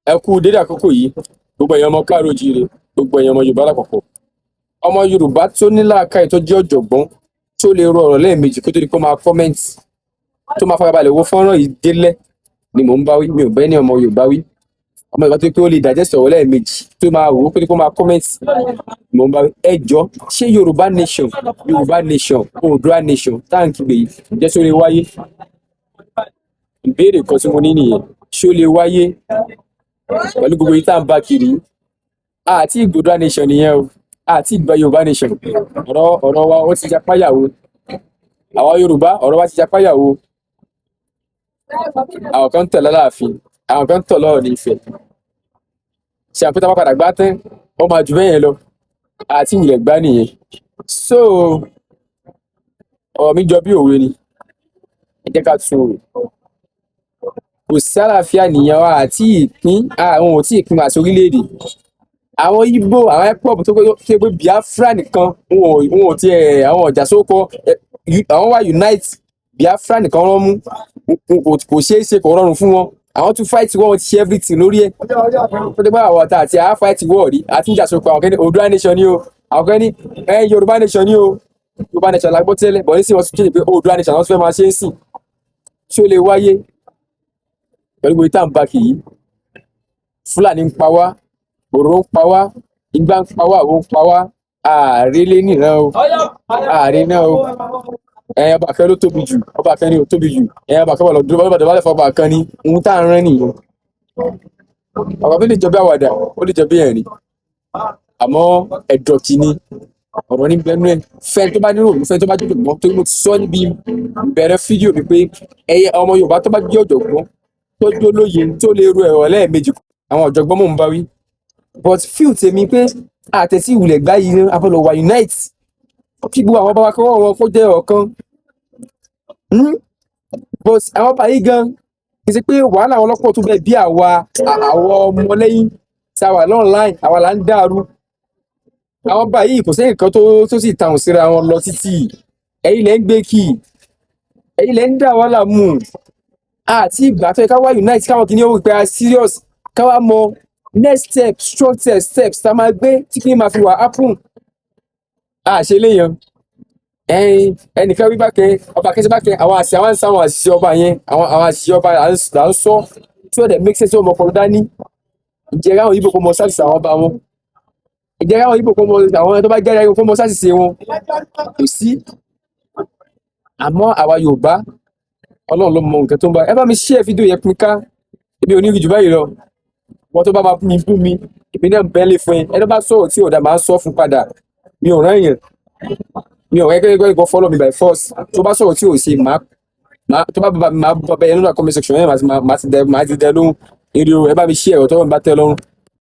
Ẹ kú dédé àkókò yìí, gbogbo ẹ̀yin ọmọ káàárọ̀ oòjíire, gbogbo ẹ̀yin ọmọ Yorùbá lápapọ̀. Ọmọ Yorùbá tó ní làákàyè, tó jẹ́ ọ̀jọ̀gbọ́n, tó lè ro ọ̀rọ̀ lẹ́ẹ̀mejì kó tó di pé ó máa comment, tó máa farabalẹ̀ wo fọ́nrán yìí délẹ̀ ni mò ń bá wí. Mi ò bẹ́ ní ọmọ Yorùbá wí. Ọmọ Yorùbá tó pé ó lè digest ọ̀rọ̀ lẹ́ẹ̀mejì, tó máa wò ó kó tó di pé ó máa comment ni mò ń bá wí. Ẹ jọ, ṣé Yorùbá nation, Yorùbá nation, Oòduà nation táǹkì gbè yìí, ǹjẹ́ ṣó lè wáyé? Ìbéèrè kan tí mo ní nìyẹn. Ṣó lè wáyé pẹ̀lú gbogbo yìí tá à ń bá kiri? Àti ìgbòdua nation nìyẹn o, àti ìgbà Yorùbá nation. Ọ̀rọ̀ wa, ó ti japáyàwó. Àwa Yorùbá, ọ̀rọ̀ wa ti japáyàwó. Àwọn kan ń tẹ̀lé Aláàfin, àwọn kan ń tẹ̀lé Ọọ̀ni Ifẹ̀. Ṣe àpótá bá padà gbá tán, ó máa jù bẹ́ẹ̀ yẹn lọ. Àti ìwúlẹ̀ gbá nìyẹn. So ọ̀rọ̀ mi jọ bí òwe ni. Ẹ jẹ́ ká tún rò. Kò sí àlàáfíà nìyẹn wa àti ìpín àwọn ò tí ì pín àti orílẹ̀-èdè. Àwọn Igbo, àwọn IPOB tó pé Biafra nìkan, wọn ò tiẹ̀ àwọn ọ̀jà sóko, àwọn wà unite. Biafra nìkan wọ́n mú. Kò ṣeé ṣe, kò rọrùn fún wọn. Àwọn tún fight war, wọn ti ṣe everything lórí ẹ̀. Ó ti pé àwọn ọ̀tá àti àá fight war rí àti ìjà sóko. Àwọn kan ní Oòduà nation ni o, àwọn kan ní Yorùbá nation ni o. Yorùbá nation la gbọ́ tẹ́lẹ̀ bọ̀, nísìnyí wọ́n tún kéde pé Oòduà nation àwọn tún fẹ́ máa ṣe é sìn. Ṣé ó lè wáyé pẹ̀lú gbogbo ìta ń bá kì í? Fúlàní ń pa wá, òró ń pa wá, igbá ń pa wá, òun ń pa wá. Ààrẹ lé nìran o, ààrẹ náà o. Ẹ̀yin, ọba kan ló tóbi jù, ọba kan ni ò tóbi jù. Ẹ̀yin, ọba kan wà lọ́dún ọba dọ̀bálẹ̀ fún ọba kan ni. Ohun tá à ń rán nìyẹn. Ọ̀rọ̀ mi lè jọ bí àwàdà, ó lè jọ bí ẹ̀rín, àmọ́ ẹ̀dọ̀ kìíní ọ̀rọ̀ ní bẹ́ẹ̀ nú ẹ̀. Fẹ́ni tó bá nírò, fẹ́ni tó bá jẹ́ ọ̀jọ̀gbọ́n, torí mo ti sọ níbi ìbẹ̀rẹ̀ fídíò mi pé ẹyẹ ọmọ Yorùbá tó bá jẹ́ ọ̀jọ̀gbọ́n, tó jó lóye, tó lè ro ẹ̀rọ lẹ́ẹ̀mejì, àwọn ọ̀jọ̀gbọ́n mò ń bá wí. But feel tèmi pé àtẹ̀tí ìwùlẹ̀ gbá yìí, abọ́lọ̀ wà unite, kí gbogbo àwọn bàbá kọ́wọ́ wọn kó jẹ́ ọ̀kan. But àwọn ọba yìí gan, kì í ṣe pé wàhálà àwọn ọlọ́pọ̀ tó bẹ́ẹ̀ bí àwa àwọn ọmọlẹ́yìn tí a wà online, àwa là ń dàrú. Àwọn ọba yìí, kò sẹ́yìn kan tó sì tàùn síra wọn lọ títì. Ẹ̀yin lẹ́ ń gbé kì, ẹ̀yin lẹ́ ń dà wàhálà mú. Àti ìgbà tó yẹ ká wá unite, káwọn kìíní ó wí pé a serious, ká wá mọ next step, strong steps tá a máa gbé tí kìíní máa fi wà happen. Àṣẹ léèyàn ẹyin ẹnìkan wí bákẹ́, ọba kẹsẹ bákẹ́, àwọn àṣẹ, àwọn àṣẹ, àwọn àṣìṣe ọba yẹn, àwọn àṣìṣe ọba là ń sọ tí ó dẹ̀ make sense. Ọmọ ọpọlọ dání. Ìjẹ́ káwọn Ìgbò kó mọ sáṣìṣe àwọn ọba wọn? Ìjẹ́ káwọn Ìgbò kó mọ, àwọn tó bá jáde kó mọ sáṣìṣe wọn? Kò sí. Àmọ́ àwa Yorùbá, Ọlọ́run ló mọ nǹkan tó ń bá. Ẹ bá mi share fídíò yẹn, pín ká. Èmi ò ní rí jù báyìí lọ. Wọ́n tó bá máa bú mi, bú mi, èmi náà bẹ́ẹ̀ lè fún ẹ. Ẹni bá sọ̀rọ̀ tí ò dá, máa ń sọ fún padà. Mi ò rán èèyàn, mi ò rẹ́ kẹ́kẹ́ kọ́ follow me by force. Tó bá sọ̀rọ̀ tí ò ṣe, máa tó bá bá máa bá bẹ́ẹ̀ nínú comment section yẹn, máa ti dẹ lóhùn. Èrè o. Ẹ bá mi share ẹ̀rọ tó bá tẹ́ lọ́rùn.